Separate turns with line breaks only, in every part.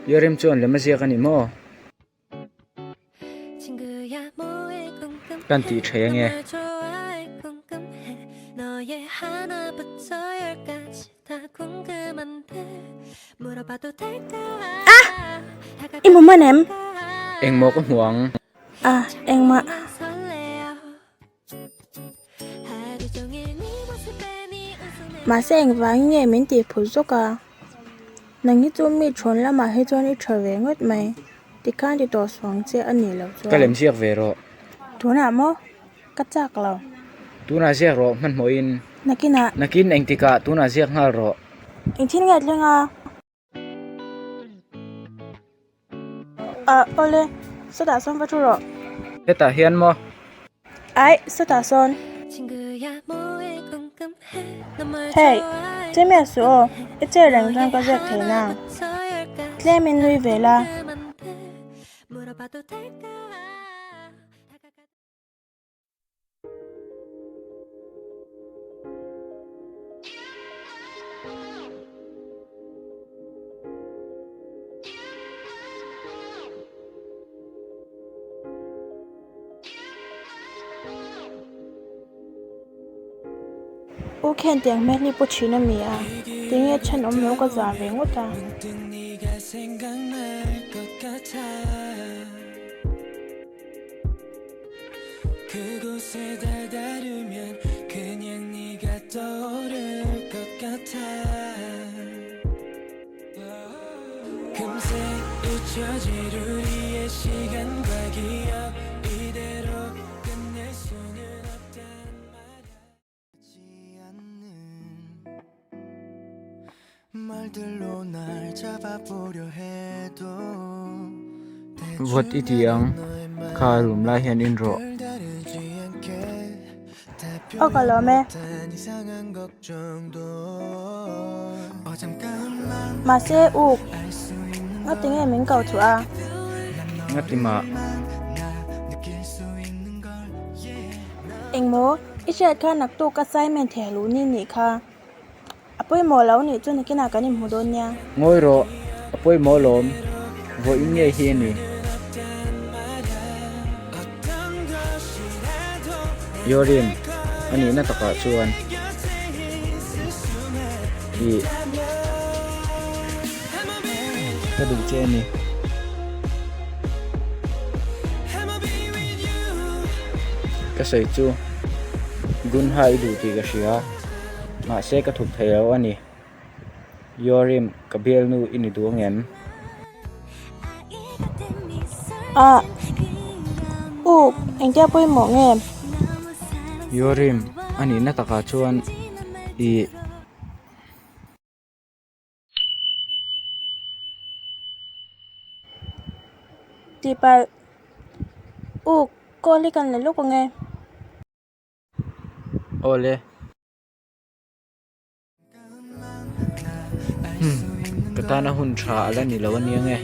Yorim chuan lem a ziak a ni maw? Kan tih thei ange.
A! I hmu hman em?
Engmaw ka hmu ang?
A, engmah. Mahse engvangin nge min tih phut zawk a? Nang hi chu mi thawn lamah hi chuan i tha ve ngawt mai. Tikhan ti tawh suang che a nih loh chuan.
Ka lem ziak ve rawh.
Tunah maw? Ka chak lo.
Tunah ziak rawh hmanhmawhin.
Nakinah.
Nakin engtikah tunah ziak nghal rawh.
Engthil nge thleng a? Ah awle, sawtah sawn va thu rawh.
Hetah hian maw?
Aih, sawtah sawn. Hey, che miah suh aw, i chair reng chuan ka ziak thei nang. Tlem in nui ve la. U khian tiang hmel hi pu thin a mi a, tinge chhan awm lo ka zah ve ngawt a.
Vawt i ti ang, kha room lai hian in rawh.
Aw ka lawm e. Mahse uk, ngati nge min ko chhuah a?
Ngati mah.
Engmaw, i hriat kha naktuk assignment theh luh ni nih kha. A pawimawh lo nih chu nakinah kan inhmu dawn nia.
Ngawi rawh, a pawimawh alawm, vawiin ngei hi a ni. Yorin, a nihna takah chuan i ka duh che a ni. Ka sawi chu Gunha i duh tih ka hria, mahse ka thup thei lo a ni. Yorim, ka bialnu i ni duh ang em?
Ah, u, engtia pawimawh nge?
Yorim, a nihna takah chuan i.
Tihpalh, uk, call hi kan la lawk ang e.
Awle. Hmm, ka tana hun tha a la ni lo ania nge.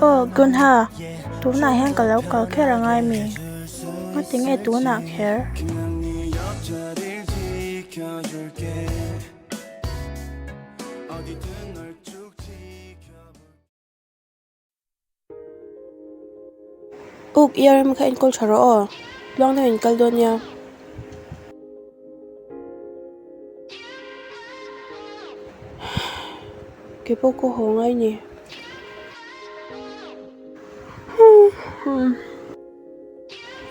Aw Gunha, tunah hian ka lo kal kher a ngai mi? Ngati nge tunah kher? Uk ERM kha enkawl tha rawh aw, tluang deuh in kal dawn nia. Kei pawh ka haw ngai ni.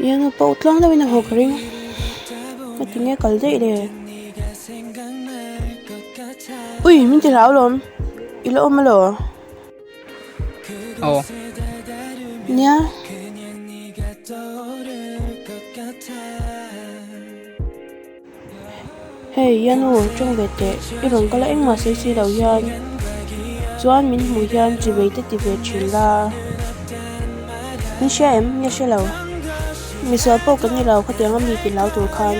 Ianu pawh tluang deuh in a haw ka ring. Ka ti nge kal daih le. Ui min ti hlau lawm. I la awm alaw?
Aw.
Nia. Hei Ianu tawng ve teh i rawn kal a engmah sawi si lo hian chuan min hmuh hian chi vei te ti ve thin la. Min hria em? Nge hre lo. Misual pawh kan ni lo khatiang a mi ti hlau tur khan.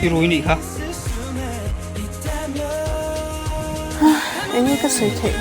I rui nih kha.
Eng nge ka sawi theih?